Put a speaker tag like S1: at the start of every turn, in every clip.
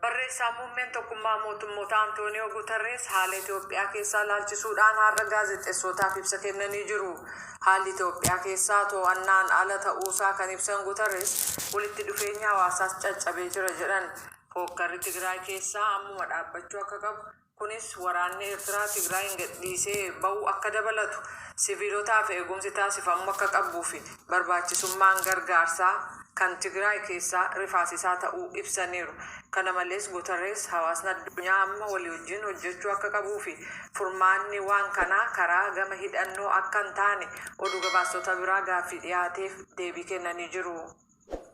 S1: Barreessaa muummeen Tokkummaa Mootummoota Antooniyoo Guterrees haala Itoophiyaa keessaa ilaalchisuudhaan har'a gaazexeessootaaf ibsa kennanii jiru. Haalli Itoophiyaa keessaa to'annaan ala ta'uusaa kan ibsan Guterres, walitti dhufeenya hawaasaas caccabee jira jedhan. Hookkarri Tigraay keessaa ammuma dhaabbachuu akka qabu, kunis waraanni Eertiraa Tigraayin gadhiisee ba'uu akka dabalatu, siviilotaaf eegumsi taasifamuu akka qabuu fi barbaachisummaan gargaarsaa kan Tigraay keessaa rifaasisaa ta'uu ibsaniiru. Kana malees Guterres hawaasni addunyaa amma walii wajjin hojjechuu akka qabuu fi furmaanni waan kanaa karaa gama hidhannoo akka hin taane oduu gabaastota biraa gaaffii dhiyaateef deebii kennanii jiru.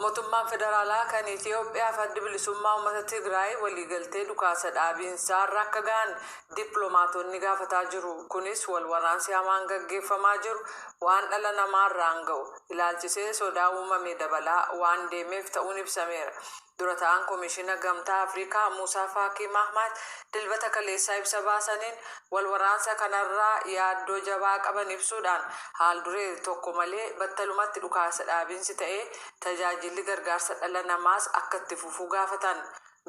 S1: Mootummaan federaalaa kan Itiyoophiyaa fi Addi Bilisummaa Uummata Tigraay waliigaltee dhukaasa dhaabiinsaarra akka gahan dippiloomaatonni gaafataa jiru. Kunis wal waraansi hamaan gaggeeffamaa jiru waan dhala namaarraan ga'u ilaalchisee sodaa uumame dabalaa waan deemeef ta'uun ibsameera. Dura ta'aan Komishina Gamtaa Afrikaa Muusaa Faakii Mahmaat Dilbata kaleessaa ibsa baasaniin wal waraansa kanarraa yaaddoo jabaa qaban ibsuudhaan haal duree tokko malee battalumatti dhukaasa dhaabiinsi ta'ee tajaajilli gargaarsa dhala namaas akka itti fufu gaafatan.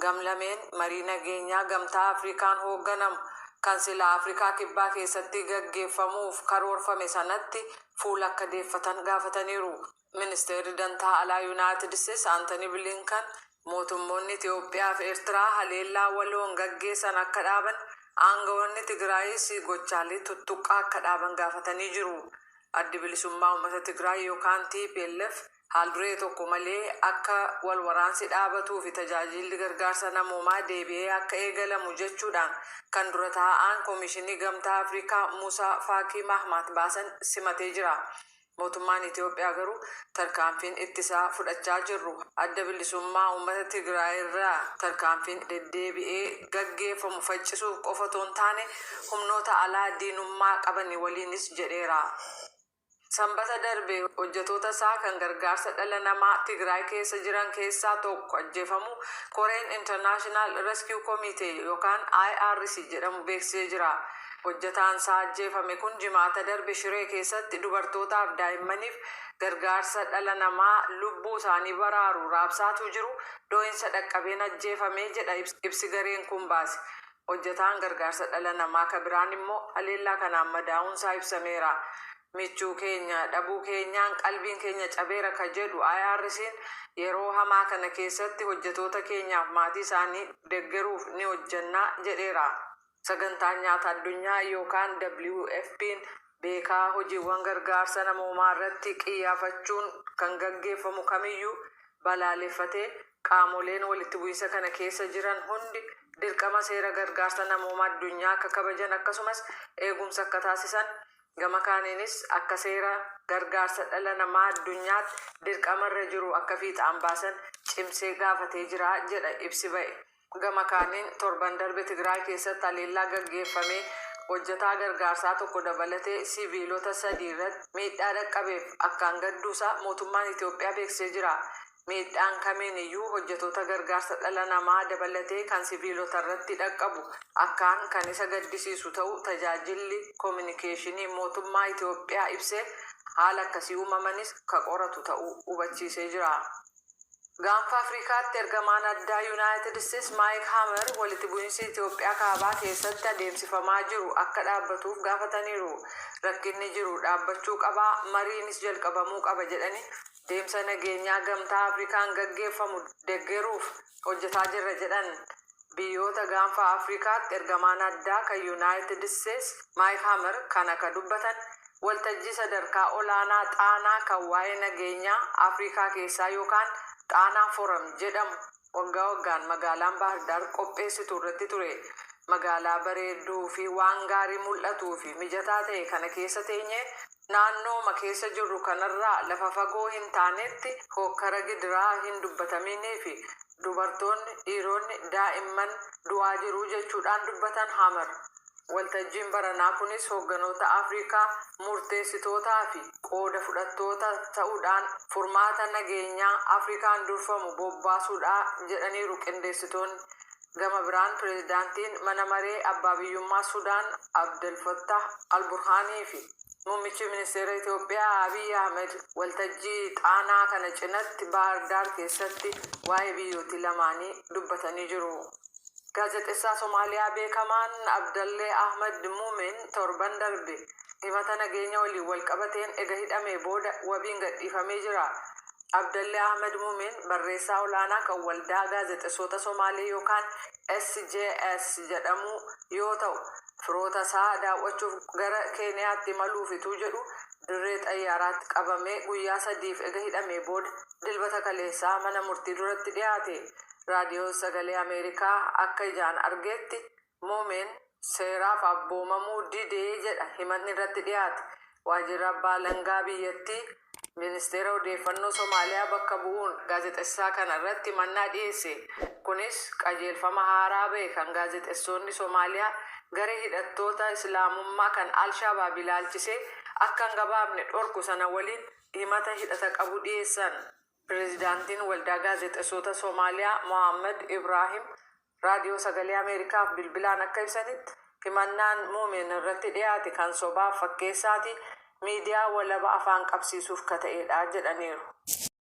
S1: Gam lameen marii nageenyaa Gamtaa Afrikaan hoogganamu kan silaa Afrikaa Kibbaa keessatti gaggeeffamuuf karoorfame sanatti fuula akka deeffatan gaafataniiru. Ministeerri Dantaa Alaa Yunaayitid Isteets Antony Bilinkan mootummoonni Itiyoophiyaa fi Eertiraa haleellaa waloon gaggeessan akka dhaaban, aangawoonni Tigraayis gochaalee tuttuqqaa akka dhaaban gaafatanii jiru. Addi Bilisummaa Uummata Tigraay yookaan tplf haal duree tokko malee akka wal waraansi dhaabatuu fi tajaajilli gargaarsa namoomaa deebi'ee akka eegalamu jechuudhaan kan dura taa'aan Komishinii Gamtaa Afrikaa Musaa Faakii Mahmaat baasan simatee jira. Mootummaan Itiyoophiyaa garuu tarkaanfiin ittisaa fudhachaa jirru Adda Bilisummaa Uummata Tigraay irraa tarkaanfiin deddeebi'ee gaggeeffamu faccisuuf qofa otoo hin taane humnoota alaa diinummaa qabani waliinis jedheera. Sanbata darbe hojjetoota isaa kan gargaarsa dhala namaa Tigraay keessa jiran keessaa tokko ajjeefamuu koreen International Rescue Committee yookaan IRC jedhamu beeksisee jira. Hojjetaan isaa ajjeefame kun Jimaata darbe Shiree keessatti dubartootaaf daa'immaniif gargaarsa dhala namaa lubbuu isaanii baraaru raabsaatuu jiru dho'insa dhaqqabeen ajjeefame jedha ibsi gareen kun baase. Hojjetaan gargaarsa dhala namaa ka biraan immoo haleellaa kanaan madaa'uun isaa ibsameera. Michuu keenya dhabuu keenyaan qalbiin keenya cabeera ka jedhu IRCn yeroo hamaa kana keessatti hojjetoota keenyaaf maatii isaanii deggeruuf ni hojjenna jedheera. Sagantaan Nyaata Addunyaa yookaan WFPn beekaa hojiiwwan gargaarsa namoomaa irratti qiyyaafachuun kan gaggeeffamu kamiyyuu balaaleffatee qaamoleen walitti bu'iinsa kana keessa jiran hundi dirqama seera gargaarsa namooma addunyaa akka kabajan akkasumas eegumsa akka taasisan gama kaaniinis akka seera gargaarsa dhala namaa addunyaatti dirqama irra jiru akka fiixaan baasan cimsee gaafatee jira jedha ibsi ba'e. Gama kaaniin torban darbe Tigraay keessatti haleellaa gaggeeffamee hojjetaa gargaarsaa tokko dabalatee siviilota sadii irratti miidhaa dhaqqabeef akkaan gadduu isaa mootummaan Itiyoophiyaa beeksisee jira. Miidhaan kamiin iyyuu hojjetoota gargaarsa dhala namaa dabalatee kan siviilota irratti dhaqqabu akkaan kan isa gaddisiisu ta'uu tajaajilli kominikeeshinii mootummaa Itiyoophiyaa ibsee haala akkasii uumamanis ka qoratu ta'uu hubachiisee jira. Gaanfa Afrikaatti ergamaan addaa Yunaayitid Isteets Maayik Hamer walitti bu'iinsi Itiyoophiyaa kaabaa keessatti adeemsifamaa jiru akka dhaabbatuuf gaafataniiru. Rakkinni jiru dhaabbachuu qaba, mariinis jalqabamuu qaba jedhanii deemsa nageenyaa gamtaa Afrikaan gaggeeffamu deggeruuf hojjetaa jirra jedhan. Biyyoota gaanfa Afrikaatti ergamaan addaa kan Yunaayitid Isteets Maayik Hamer kana ka dubbatan waltajjii sadarkaa olaanaa Xaanaa kan waa'ee nageenyaa Afrikaa keessaa yookaan Xaanaa Forum jedhamu waggaa waggaan magaalaan Baahirdaar qopheessitu irratti ture. Magaalaa bareedduu fi waan gaarii mul'atuu fi mijataa ta'e kana keessa teenyee naannooma keessa jirru kanarraa lafa fagoo hin taanetti hookkara gidiraa hin dubbatamiinii fi dubartoonni, dhiironni, daa'imman du'aa jiru jechuudhaan dubbatan Hamer. Waltajjiin baranaa kunis hoogganoota Afrikaa murteessitootaa fi qooda fudhattoota ta'uudhaan furmaata nageenyaa Afrikaan durfamu bobbaasuudha jedhaniiru qindeessitoonni. Gama biraan pirezidaantiin mana maree abbaa biyyummaa Sudaan Abdel Fattah al-Burhaanii fi Muummichi ministeera Itoophiyaa Abiy Ahmed waltajjii Xaanaa kana cinatti Baahir Daar keessatti waa'ee biyyootii lamaanii dubbatanii jiru. Gaazexessaa Somaaliyaa beekamaan Abdallee Ahmad Muumin torban darbe himata nageenya waliin wal qabateen ega hidhamee booda wabiin gadhiifamee jira. Abdallee Ahmad Muumin barreessaa olaanaa kan waldaa gaazexessoota Somaalee yookaan SJS jedhamu yoo ta'u, firoota isaa daawwachuuf gara Keeniyaatti imaluuf ituu jedhu dirree xayyaaraatti qabamee guyyaa sadiif ega hidhamee booda Dilbata kaleessaa mana murtii duratti dhiyaate. Raadiyoon Sagalee Ameerikaa akka ijaan argetti, Muumin seeraaf abboomamuu dide jedha himatni irratti dhiyaate. Waajirri abbaa alangaa biyyattii ministeera odeeffannoo Somaaliyaa bakka bu'uun gaazexessaa kana irratti himannaa dhiyeesse. Kunis qajeelfama haaraa ba'e kan gaazexessoonni Somaaliyaa garee hidhattoota Islaamummaa kan Al-Shabaab ilaalchisee akka hin gabaafne dhorku sana waliin himata hidhata qabu dhiyeessan. Pireezidaantiin Waldaa Gaazexessoota Somaaliyaa Mohammad Ibraahim Raadiyoo Sagalee Ameerikaaf bilbilaan akka ibsanitti, himannaan Muumin irratti dhiyaate kan sobaaf fakkeessaati, miidiyaa walaba afaan qabsiisuuf ka ta'eedha jedhaniiru.